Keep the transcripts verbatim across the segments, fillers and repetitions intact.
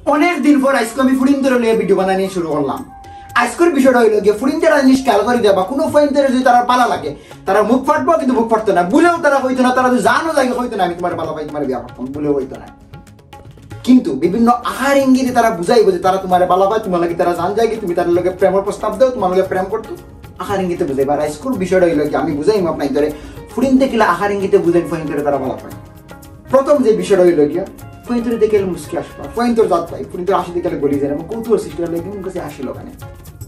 অনেক দিন পর আইজকু আমি ফুরিন্তরে লইয়া ভিডিও বানানি শুরু করলাম। আইজকুর বিষয়টা অইলো গিয়া, ফুরিন্তরা জিনিস খেয়াল করি দেবা, কুনু ফুরিন্তরে যদি তারার ভালা লাগে, তারা মুখ ফাটবো, কিন্তু মুখ ফাটতো না, ভুলেও তারা কইতো না, তারা যদি জানো যাইগি কইতো না, "আমি তুমারে ভালা পাই, তুমারে বিয়া করতাম", ভুলেও কইতো না। কিন্তু বিভিন্ন আকার ইঙ্গিতে তারা বুঝাইবো যে তারা তুমারে ভালা পায়, তুমার লাগি তারা জান যাইগি, তুমি তারার লগে প্রেমর প্রস্তাব দেও, তুমার লগে প্রেম করতো, আকার ইঙ্গিতে বুঝাইবো। আর আইজকুর বিষয়টা অইলো গিয়া, আমি বুঝাইমু আপনাইন্তরে, ফুরিন্তে কিলা আকার ইঙ্গিতে বুঝাইন ফুরিন্তরে তারা ভালা পায়। প্রথম যে বিষয়টা অইলো গিয়া, ফুরিন্তরে দেখিলে মুস্কি আসবা, ফুরিন্তর জাত পাই, ফুরিন্তর হাসি দেখিলে গলি যায় না, এবং কৌতূহল সৃষ্টি অইলে কিন্তু মুখে হাসিল ওখানে।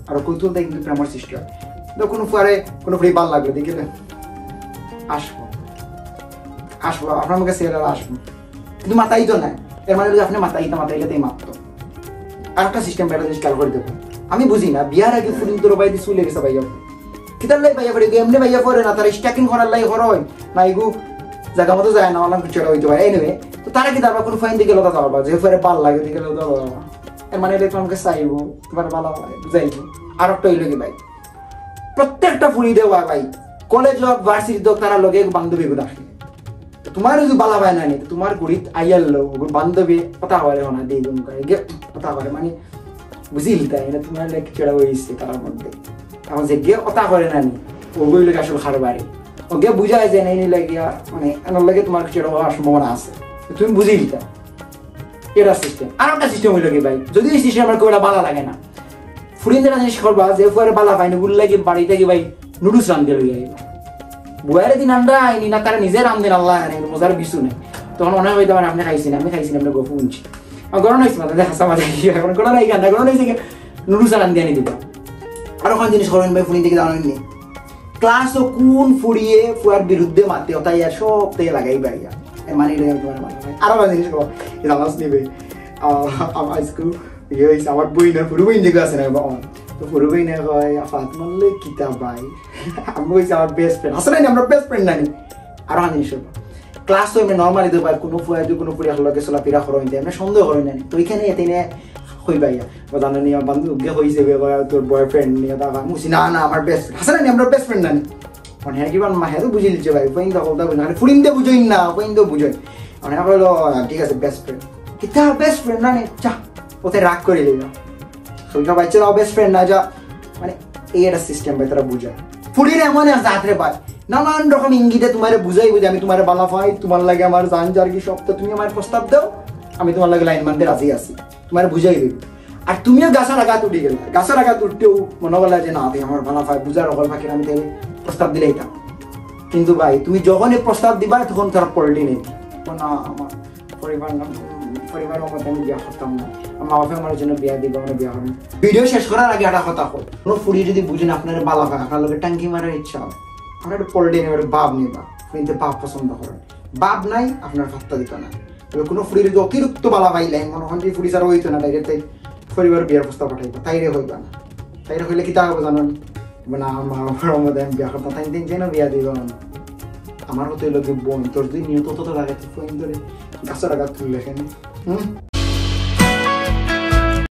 আর কৌতূহল তাই কিন্তু প্রেমর সৃষ্টি অয়। তো কুনু ফুয়ারে, কুনু ফুরি ভালা লাগলো, দেখিলে আসবো, আসবো, আপনার মুখে ছেলেরা আসবো, কিন্তু মাতাইতো না। এর মানে অইলো আপনি মাতাইতা, মাতাইলে তাই মাততো। আর একটা সিস্টেম, একটা জিনিস খেয়াল করি দেবা, আমি বুঝি না, বিয়ার আগে ফুরিন্তর বাড়িতে চুলে গেছে ভাইয়া, কিতার লাগি ভাইয়া পড়ে, এমনি ভাইয়া পড়ে না, তারা স্ট্যাকিং করার লাগি পড়ে, না এগু জাগা মতো যায় না, অনলাইন কিছু অইতে পারে। এনিওয়ে, তো তারা কি তারপর কুনু ফুরিন্তে গেলে তা পারবা, যে ফুয়ারে ভালা লাগে, ওদিকে গেলে তা পারবা। এর মানে অইলো তোমাকে চাইবো, তুমার ভালা পায়, বুঝাইবো। আর একটা অইলো কি ভাই, প্রত্যেকটা ফুরি দেওয়া ভাই, কলেজ হোক, ভার্সিটি হোক, তারার লগে এক বান্ধবী গুলো আসে। তো তুমার যদি ভালা পায় না নি, তো তুমার ঘড়িত আইয়ার লো, ওগুর বান্ধবী কথা করে না, দিয়ে গুণ করে, গে কথা করে, মানে, বুঝিল তাই, এটা তুমার লেকচার হয়েছে তারার মধ্যে। এখন যে গে কথা করে না নি, ওগুই লোক আসল কারবারি। ওকে বুঝায় যে নেই নিলে গিয়া, মানে, এনার লগে তুমার কিছু একটা হওয়ার সম্ভাবনা আছে। তো তুমি বুঝিল তা। এটা সিস্টেম। আর একটা সিস্টেম অইলো কি ভাই, যদি এই সিস্টেম আমার খুব একটা ভালা লাগে না, ফুরিন্তরা জিনিস করবা, যে ফুয়ারে ভালা পায় না, ওগুর লাগি বাড়িত গিয়া ভাই নুডলস রান্ধে লই আইবা। বুয়ারে দিন আন্ডা আইনি না, তারা নিজে রান্ধেন, আল্লাহ জানে, মজার বিছু নাই। তখন অনেক হইতে পারে, "আপনি খাইছেন, আমি খাইছি না, আপনি গফু শুনছি।" আর গরম হয়েছে, মাথা দেখা, মাথা কি, এখন গরম নাই, গান্ডা গরম হয়েছে কি, নুডলস রান্ধে আনি দিবা। আর ওখানে জিনিস করেন ভাই, ফুরিন্তে কিলা জানেন নি? ক্লাসও কুন ফুরিয়ে ফুয়ার বিরুদ্ধে মাতে, ওটাই আর সব থেকে লাগাই ভাই। এ মানে, এটা আমি তোমার মাথায়। আরো একটা জিনিস কও, এটা আমার নিবে। আহ, আমার স্কুল ইয়ে হয়েছে, আমার বই না, ফুরু বই দেখে আছে না, বাবা। তো ফুরু বই না হয়, "আফাত মারলে কিতা ভাই?" আমি কইছি, "আমার বেস্ট ফ্রেন্ড।" আসলে না, আমরা বেস্ট ফ্রেন্ড নানি। আরো আনি শুরু। ক্লাস তো এমনি নর্মালি তো ভাই, কুনু ফুয়া যদি কুনু ফুরিয়ার লগে চলাফেরা করো, এমনি সন্দেহ করো না। তো এখানে এতে নিয়ে কই ভাইয়া, বা জানো নি, আমার বান্ধব গে কইছে, "বে ভাই, তোর বয়ফ্রেন্ড নিয়ে দাঁড়া।" আমি কইছি, "না, না, আমার বেস্ট ফ্রেন্ড।" আসলে না, আমরা বেস্ট ফ্রেন্ড নানি। মানে, হ্যাঁ, কি বল, মা, হ্যাঁ, তো বুঝে নিচ্ছে ভাই, ফুরিন্তে কথা বুঝে না, খালি ফুরিন্তে বুঝইন না, ফুরিন্তে বুঝইন। মানে, কইলো, "ঠিক আছে, বেস্ট ফ্রেন্ড।" কিতা বেস্ট ফ্রেন্ড? না, না, চা, ওতে রাগ করে দিল। ওইটা বাচ্চা দাও, বেস্ট ফ্রেন্ড না, যা। মানে, এই একটা সিস্টেম ভাই, তারা বুঝে। ফুরির এমন এক জাত রে ভাই, নানান রকম ইঙ্গিতে তুমারে বুঝাইবো যে, "আমি তুমারে ভালা পাই, তুমার লাগি আমার জান যার কি সব, তো তুমি আমারে প্রস্তাব দাও, আমি তুমার লাগি লাইন মানতে রাজি আছি।" তুমারে বুঝাই দিবো। আর তুমিও গাছর আগাত উঠি গেলা, গাছর আগাত উঠতেও মনে করলা যে, "না, তুই আমার ভালা পাই, বুঝার অকল ফাঁকির, আমি তাইলে প্রস্তাব দিলাইতাম।" কিন্তু ভাই, তুমি যখনই প্রস্তাব দিবা, তখন তার পল্টি নেই। ও না, আমার পরিবার না, উম, পরিবারের মতে আমি বিয়া করতাম না। আমার মা বাপে আমার জন্য বিয়া দিবা, আমরা বিয়া করবো। ভিডিও শেষ করার আগে একটা কথা কই, কুনু ফুরি যদি বুঝেন আপনার ভালা পায়, আপনার লগে টাঙ্কি মারার ইচ্ছা হয়, আপনার একটা পল্টি নেই, একটা ভাব নিবা, কিন্তু ভাব পছন্দ করেন, ভাব নাই, আপনার পাত্তা দিত না। তবে কুনু ফুরির যদি অতিরিক্ত ভালা পাইলে, মনে হয় যে ফুরি ছাড়া হইতো না, ডাইরেক্ট তাই পরিবার বিয়ার প্রস্তাব পাঠাইবা, তাইরে হইবা না। তাইরে হইলে কিতা হইবো জানো নি? মানে, আমার, আমার মধ্যে আমি বিয়া করতাম, তাই দিন যেন বিয়া দিবা না। আমার কথা হইলো কি, বোন, তোর যদি নিয়ত তত লাগে, তুই ফোন ধরে গাছর আগাত তুললে কেন? হুম?